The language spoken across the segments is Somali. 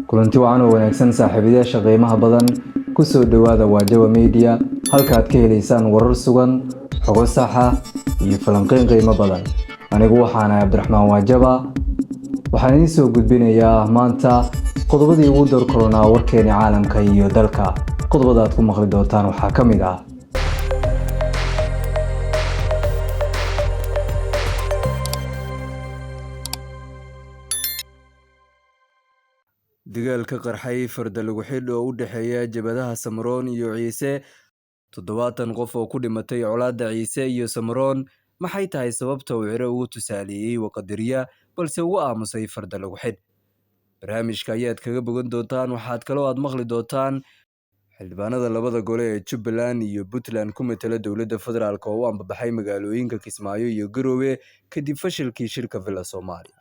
Kulanti wacan oo wanaagsan, saaxiibayaasha qiimaha badan, ku soo dhowaada Waajaba Media, halkaad ka helaysaan warar sugan, xogo saxa iyo falanqeyn qiimo badan. Anigu waxaanahay Cabdiraxmaan Waajaba. Waxaan idiin soo gudbinayaa maanta qodobadii ugu door koronaa warkeeni caalamka iyo dalka. Qodobada aad ku maqli doontaan waxaa ka mid ah: Dagaal ka qarxay farda lagu xidh oo u dhexeeya jabhadaha Samaroon iyo Ciise, 70 qof oo ku dhimatay colaadda Ciise iyo Samaroon, maxay tahay sababta uu Ciro ugu tusaaleeyey Waqadariya balse ugu aamusay farda lagu xidh? Barnaamijka ayaad kaga bogan doontaan. Waxaad kaloo aad maqli doontaan xildhibaanada labada gole ee Jubbaland iyo Puntland ku matala dowladda federaalk oo u ambabaxay magaalooyinka Kismaayo iyo Garowe kadib fashilkii shirka Villa Soomaaliya.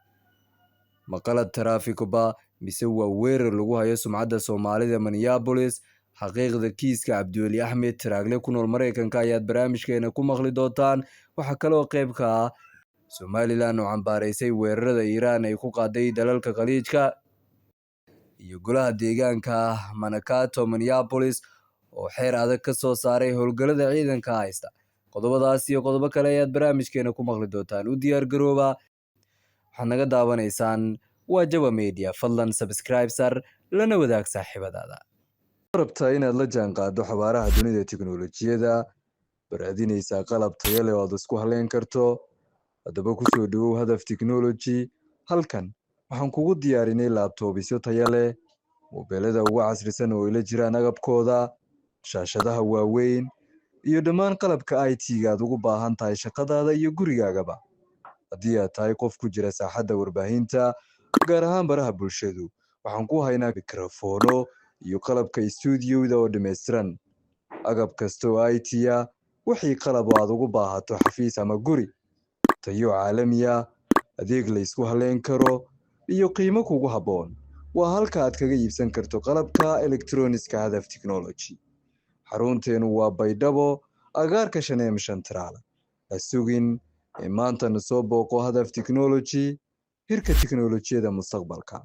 Ma qalad taraafikoba mise waa weerar lagu hayo sumcadda Soomaalida Minneapolis? Xaqiiqda kiiska Cabdiweli Axmed Taraagle ku nool Maraykanka ayaad barnaamijkeena ku maqli doontaan. Waxaa kaloo qayb ka ah Somalilan oo cambaaraysay weerarada Iiraan ay ku qaaday dalalka Khaliijka, iyo golaha deegaanka Mankato Minneapolis oo xeer adag ka soo saaray howlgallada ciidanka haysta. Qodobadaas iyo qodobo kale ayaad barnaamijkeena ku maqli doontaan. U diyaar garooba. Waxaad naga daawanaysaan Waajaba Media. Fadlan subscribe sar, lana wadaag saaxiibadaada. Rabtaa inaad la jaanqaado xawaaraha dunida tiknoolajiyada, baraadinaysaa qalab tayo leh oo aad isku halayn karto? Haddaba ku soo dhowow Hadaf Technology. Halkan waxaan kugu diyaarinay laabtoobisyo tayo leh, moobeelada ugu casrisan oo ila jiraan agabkooda, shaashadaha waaweyn iyo dhammaan qalabka IT-ga aad ugu baahan tahay shaqadaada iyo gurigaagaba. Haddii aad tahay qof ku jira saaxadda warbaahinta, gaar ahaan baraha bulshadu, waxaan ku haynaa mikrofoono iyo qalabka stuudiyowda oo dhammaystiran, agab kasta oo IT ah, wixii qalab oo aad ugu baahato xafiis ama guri, tayo caalami ah, adeeg la isku halayn karo iyo qiimo kugu habboon. Waa halka aad kaga iibsan karto qalabka elektroniska Hadaf Technology. Xarunteenu waa Baydhabo, agaarka Shaneem Shantaraal. Ha sugin ee maantana soo booqo Hadaf Technology, hirka tiknoolajiyada mustaqbalka.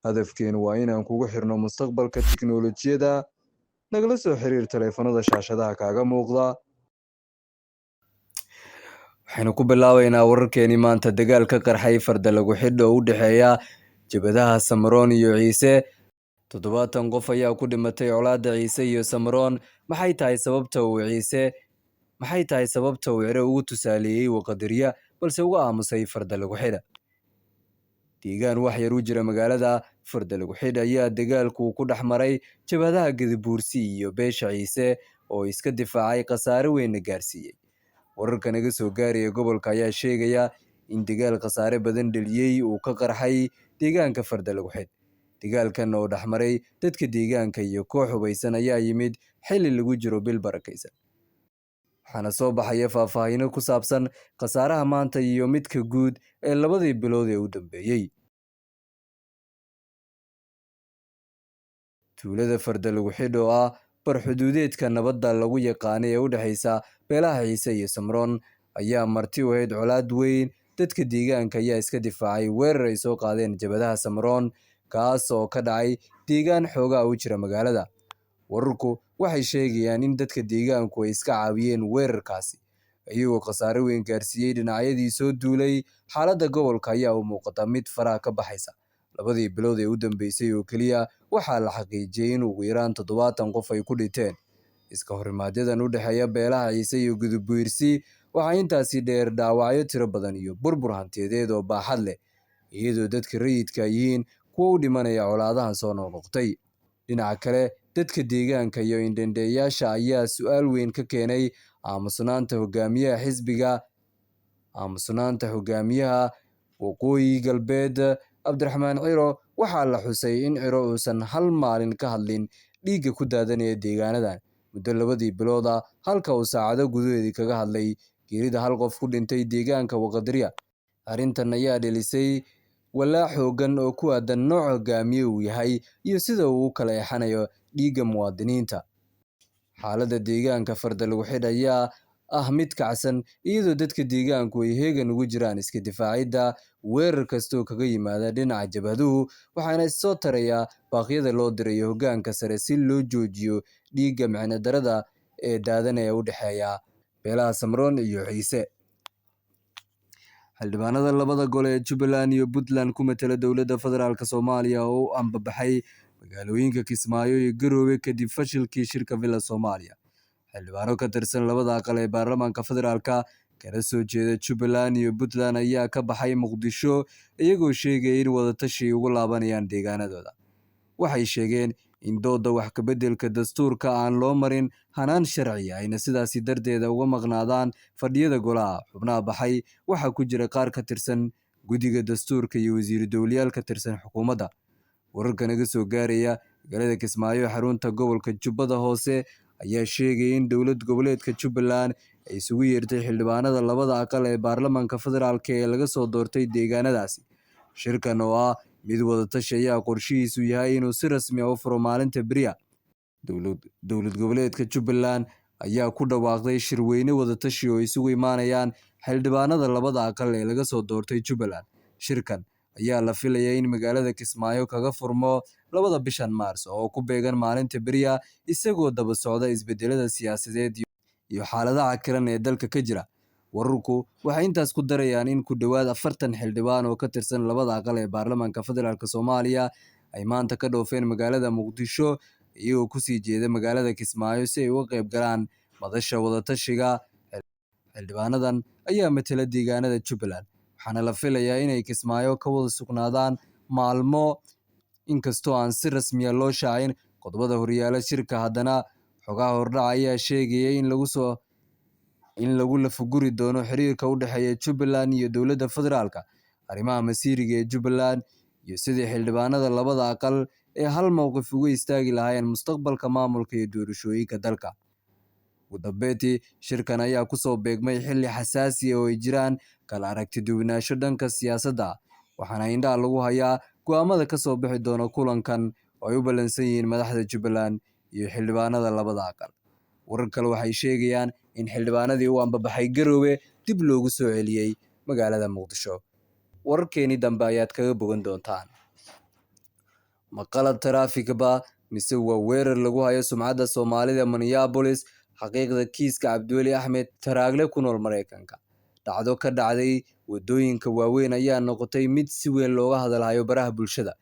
Hadafkeenu waa inaan kugu xirno mustaqbalka tiknoolajiyada. Nagala soo xiriir taleefanada shaashadaha kaaga muuqda. Waxaynu ku bilaabaynaa wararkeenii maanta dagaal ka qarxay farda lagu xidh oo u dhexeeya jabhadaha Samaroon iyo Ciise. 70 qof ayaa ku dhimatay colaadda Ciise iyo Samaroon. Maxay tahay sababta uu Ciise maxay tahay sababta uu Ciro ugu tusaaleeyey Waqadariya balse uga aamusay farda lagu xidha? Deegaan wax yar u jira magaalada farda lagu xidh ayaa dagaalku ku dhex maray jabhadaha Gadabuursi iyo beesha Ciise oo iska difaacay, khasaare weynna gaarsiiyey. Wararka naga soo gaaraya gobolka ayaa sheegaya in dagaal khasaare badan dhaliyey uu ka qarxay deegaanka farda lagu xidh. Dagaalkan oo dhexmaray dadka deegaanka iyo koox hubaysan ayaa yimid xilli lagu jiro bil barakaysan, waxaana soo baxaya faahfaahino ku saabsan khasaaraha maanta iyo midka guud ee labadii bilood ee u dambeeyey. Tuulada farda lagu xidh oo ah bar xuduudeedka nabadda lagu yaqaanay ee u dhexeysa beelaha Ciise iyo Samroon ayaa marti u ahayd colaad weyn. Dadka deegaanka ayaa iska difaacay weerar ay soo qaadeen jabhadaha Samaroon, kaas oo ka dhacay deegaan xoogaa u jira magaalada. Wararku waxay sheegayaan in dadka deegaanku ay iska caawiyeen weerarkaasi, iyagoo khasaare weyn gaarsiiyey dhinacyadii soo duulay. Xaaladda gobolka ayaa u muuqata mid faraha ka baxaysa. Labadii bilood ee u dambeysay oo keliya waxaa la xaqiijiyey in ugu yaraan 70 qof ay ku dhinteen iska horimaadyadaan u dhexeeya beelaha Ciise iyo Gudubuirsi. Waxaa intaasi dheer dhaawacyo tiro badan iyo burbur hantiyadeed oo baaxad leh, iyadoo dadka rayidka yihiin kuwa u dhimanaya colaadahan soo noqnoqotay. Dhinaca kale, dadka deegaanka iyo indhendheeyaasha ayaa su-aal weyn ka keenay aamusnaanta hogaamiyaha xisbiga, aamusnaanta hogaamiyaha Waqooyi Galbeed Cabdiraxmaan Ciro. Waxaa la xusay in Ciro uusan hal maalin ka hadlin dhiigga ku daadanaya deegaanadan muddo labadii bilood ah, halka uu saacado gudahoodii kaga hadlay geerida hal qof ku dhintay deegaanka Waqadariya. Arrintan ayaa dhelisay walaac xooggan oo ku aadan nooca hogaamiye uu yahay iyo sida uu u kala eexanayo dhiigga muwaadiniinta. Xaaladda deegaanka farda lagu xidh ayaa ah mid kacsan, iyadoo dadka deegaanku ay heegan ugu jiraan iska difaacidda weerar kasta oo kaga yimaada dhinaca jabhaduhu, waxaana is soo taraya baaqyada loo dirayo hoggaanka sare si loo joojiyo dhiigga micno darrada ee daadanaya u dhexeeya beelaha Samroon iyo Ciise. Xildhibaanada labada gole ee Jubbaland iyo Puntland ku matala dowladda federaalk Soomaaliya oo u ambabaxay magaalooyinka Kismaayo iyo Garowe kadib fashilkii shirka Villa Soomaaliya. Xildhibaano ka tirsan labada aqal ee baarlamaanka federaalka kana soo jeeda Jubbaland iyo Puntland ayaa ka baxay Muqdisho iyagoo sheegaya in wadatashi ay ugu laabanayaan deegaanadooda. Waxay sheegeen in doodda wax ka beddelka dastuurka aan loo marin hanaan sharci ah, ayna sidaasi darteeda uga maqnaadaan fadhiyada golaha. Xubnaha baxay waxaa ku jira qaar ka tirsan guddiga dastuurka iyo wasiiro dowlayaal ka tirsan xukuumadda. Wararka naga soo gaaraya magaalada Kismaayo, xarunta gobolka Jubbada Hoose, ayaa sheegaya in dowlad goboleedka Jubbaland ay isugu yeertay xildhibaanada labada aqal ee baarlamaanka federaalk ee laga soo doortay deegaanadaasi. Shirkan oo ah mid wadatashi ayaa qorshihiisu yahay inuu si rasmi ah u furo maalinta beriya. Dowlad goboleedka Jubbaland ayaa ku dhawaaqday shirweyne wadatashi oo isugu imaanayaan xildhibaanada labada aqal ee laga soo doortay Jubbaland. Shirkan ayaa la filayaa in magaalada Kismaayo kaga furmo 2da bishan Maars oo ku beegan maalinta beriya, isagoo daba socda isbedelada siyaasadeed iyo xaaladaha kiran ee dalka ka jira. Wararku waxay intaas ku darayaan in ku dhowaad 40 xildhibaan oo ka tirsan labada aqal ee baarlamaanka federaalk Soomaaliya ay maanta ka dhoofeen magaalada Muqdisho iyagoo kusii jeeda magaalada Kismaayo si ay uga qayb galaan madasha wadatashiga. Xildhibaanadan ayaa matala deegaanada Jubbaland, waxaana la filayaa inay Kismaayo ka wada sugnaadaan maalmo. Inkastoo aan si rasmi ah loo shaacin qodobada horyaala shirka, haddana xogaha hordhaca ayaa sheegaya in lagu lafaguri doono xiriirka u dhexeeya Jubbaland iyo dowladda federaalka, arrimaha masiiriga ee Jubbaland, iyo sidii xildhibaanada labada aqal ee hal mowqif uga istaagi lahaayeen mustaqbalka maamulka iyo doorashooyinka dalka. Ugu dambeyntii, shirkan ayaa ku soo beegmay xilli xasaasi ah oo ay jiraan kala aragti duwanaansho dhanka siyaasadda, waxaana indhaha lagu hayaa go'aamada ka soo bixi doona kulankan oo ay u ballansan yihiin madaxda Jubbaland iyo xildhibaanada labada aqal. Warar kale waxay sheegayaan in xildhibaanadii u ambabaxay Garowe dib loogu soo celiyey magaalada Muqdisho. Wararkeenii dambe ayaad kaga bogan doontaan. Ma qalad taraafikba mise waa weerar lagu hayo sumcadda Soomaalida Minneapolis? Xaqiiqda kiiska Cabdiweli Axmed Taraagle ku nool Mareykanka. Dhacdo ka dhacday waddooyinka waaweyn ayaa noqotay mid si weyn looga hadalhayo baraha bulshada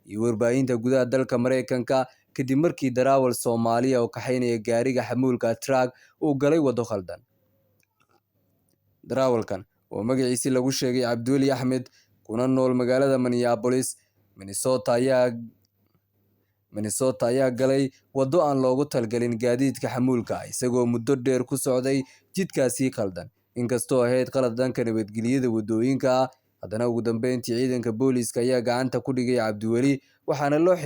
iyo warbaahinta gudaha dalka Mareykanka kadib markii darawal Soomaaliya oo kaxaynaya gaariga xamuulka truck uu galay waddo khaldan. Darawalkan oo magaciisi lagu sheegay Cabdiweli Axmed kuna nool magaalada Minneapolis, Minnesota ayaa galay waddo aan loogu talagalin gaadiidka xamuulka, isagoo muddo dheer ku socday jidkaasi khaldan. Inkastoo ahayd qalad dhanka nabadgelyada waddooyinka ah, haddana ugu dambeyntii ciidanka booliiska ayaa gacanta ku dhigay Cabdiweli, waxaana loo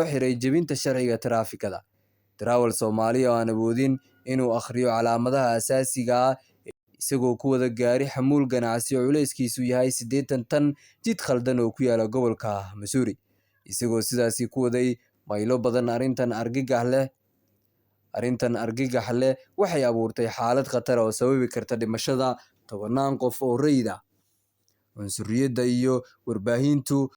xiray jebinta sharciga taraafikada. Darawal Soomaali oo aan awoodin inuu akhriyo calaamadaha aasaasiga ah, isagoo ku wada gaari xamuul ganacsi oo culeyskiisu yahay 80 tan jid khaldan oo ku yaala gobolka Missouri, isagoo sidaasi ku waday maylo badan. Arrintan argagax leh waxay abuurtay xaalad khatar ah oo sababi karta dhimashada tobanaan qof oo rayid ah. Cunsuriyadda iyo warbaahintu.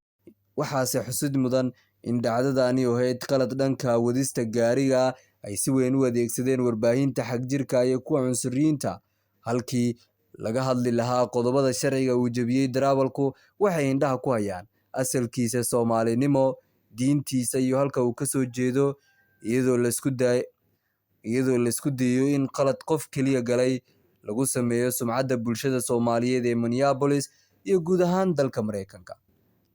Waxaase xusid mudan in dhacdadani oo ahayd qalad dhanka wadista gaariga ay si weyn u adeegsadeen warbaahinta xagjirka iyo kuwa cunsuriyiinta. Halkii laga hadli lahaa qodobada sharciga uu jebiyey darawalku, waxay indhaha ku hayaan asalkiisa Soomaalinimo, diintiisa iyo halka uu kasoo jeedo, iyadoo laisku dayayo in qalad qof keliya galay lagu sameeyo sumcadda bulshada Soomaaliyeed ee Minneapolis iyo guud ahaan dalka Mareykanka.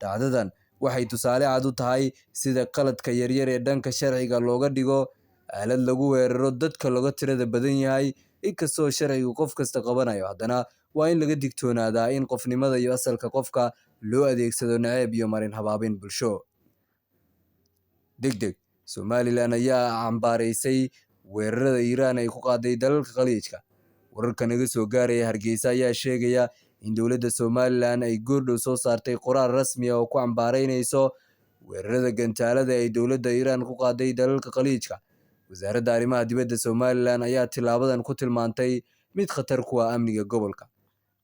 Dhacdadan waxay tusaale cad u tahay sida qaladka yaryar ee dhanka sharciga looga dhigo aalad lagu weeraro dadka looga tirada badan yahay. Inkastoo sharcigu qof kasta qabanayo, haddana waa in laga digtoonaadaa in qofnimada iyo asalka qofka loo adeegsado naceeb iyo marin habaabin bulsho. Degdeg, Somaliland ayaa cambaaraysay weerarada Iiraan ay ku qaaday dalalka Khaliijka. Wararka naga soo gaaraya Hargeysa ayaa sheegaya in dowladda Somaliland ay goordhow soo saartay qoraal rasmi ah oo ku cambaaraynayso weerarada gantaalada ay dowladda Iiraan ku qaaday dalalka Khaliijka. Wasaaradda Arrimaha Dibadda Somalilan ayaa tilaabadan ku tilmaantay mid khatar ku ah amniga gobolka.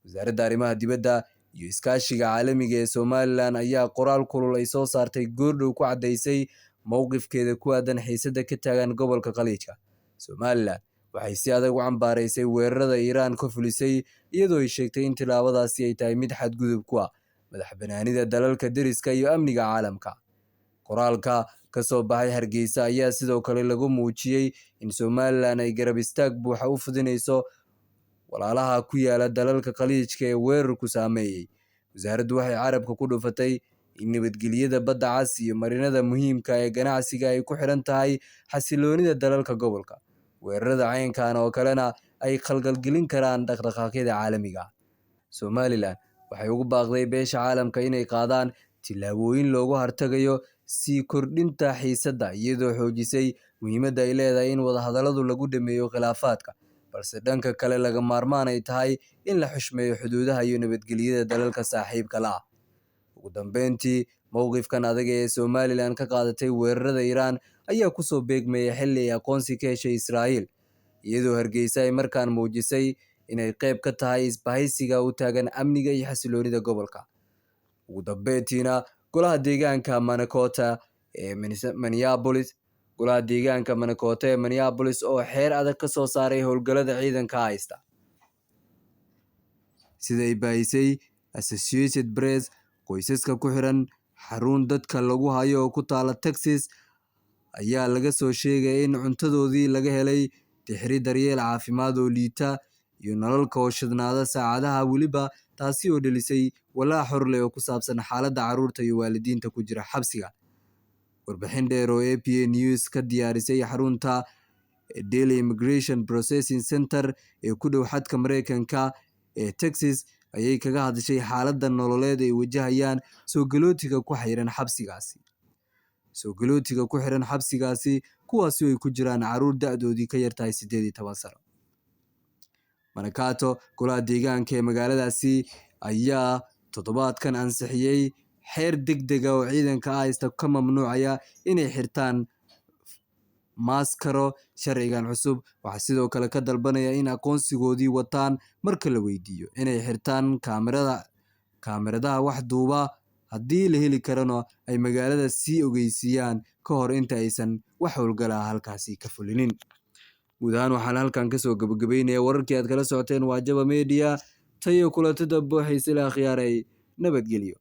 Wasaaradda Arrimaha Dibadda iyo Iskaashiga Caalamiga ee Somalilan ayaa qoraal kulul ay soo saartay goordhow ku caddeysay mowqifkeeda ku aaddan xiisadda ka taagan gobolka Khaliijka. Somalilan waxay si adag u cambaaraysay weerarada Iiraan ka fulisay, iyadoo ay sheegtay in tillaabadaasi ay tahay mid xadgudub ku ah madax-bannaanida dalalka deriska iyo amniga caalamka. Qoraalka ka soo baxay Hargeysa ayaa sidoo kale lagu muujiyay in Somalilan ay garab istaag buuxa u fidinayso walaalaha ku yaala dalalka Khaliijka ee weerarku saameeyay. Wasaaraddu waxay carabka ku dhufatay in nabadgelyada Badda Cas iyo marinada muhiimka ah ee ganacsiga ay ku xidhan tahay xasilloonida dalalka gobolka. Weerarada caynkan oo kalena ay khalkhal gelin karaan dhaqdhaqaaqyada caalamiga ah. Somalilan waxay ugu baaqday beesha caalamka inay qaadaan tillaabooyin looga hortagayo sii kordhinta xiisadda, iyadoo xoojisay muhiimadda ay leedahay in wadahadallada lagu dhammeeyo khilaafaadka, balse dhanka kale lagama maarmaan ay tahay in la xushmeeyo xuduudaha iyo nabadgelyada dalalka saaxiibka la ah. Ugu dambeyntii, mowqifkan adag ee Somalilan ka qaadatay weerarada Iiraan ayaa ku soo beegmaya xilli ay aqoonsi ka heshay Israa'iil, iyadoo Hargeysa ay markaan muujisay inay qayb ka tahay isbahaysiga u taagan amniga iyo xasilloonida gobolka. Ugu dambeyntiina, golaha deegaanka Manakota ee Minneapolis golaha deegaanka Manakota ee Minneapolis oo xeer adag ka soo saaray howlgallada ciidanka haysta. Sida ay baahisay Associated Press, qoysaska ku xiran xarun dadka lagu hayo oo ku taala Texas ayaa laga soo sheegay in cuntadoodii laga helay tixri, daryeel caafimaad oo liita iyo nolol kooshadnaada saacadaha weliba, taasi oo dhelisay walaac xor leh oo ku saabsan xaaladda carruurta iyo waalidiinta ku jira xabsiga. Warbixin dheer oo APA News ka diyaarisay xarunta Daily Immigration Processing Center ee ku dhow xadka Mareykanka ee Texas ayay kaga hadashay xaaladda nololeed ay wajahayaan soo galootiga ku xayran xabsigaasi. Soo galootiga ku xiran xabsigaasi, kuwaasi oo ay ku jiraan carruur da'doodii ka yartahay 18 sano. Mankato, golaha deegaanka ee magaaladaasi ayaa toddobaadkan ansixiyey xeer degdeg ah oo ciidanka ICE ka mamnuucaya inay xirtaan maaskaro. Sharcigan cusub waxaa sidoo kale ka dalbanaya in aqoonsigoodii wataan marka la weydiiyo, inay xirtaan kaamiradaha wax duuba, haddii la heli karana ay magaalada sii ogeysiiyaan ka hor inta aysan wax howlgalaha halkaasi ka fulinin. Guud ahaan waxaan halkan kasoo gabagabeynaya wararkii aad kala socoteen waa Jaba Media. Tayo kulantada booxiisa ila akhyaaray, nabadgelyo.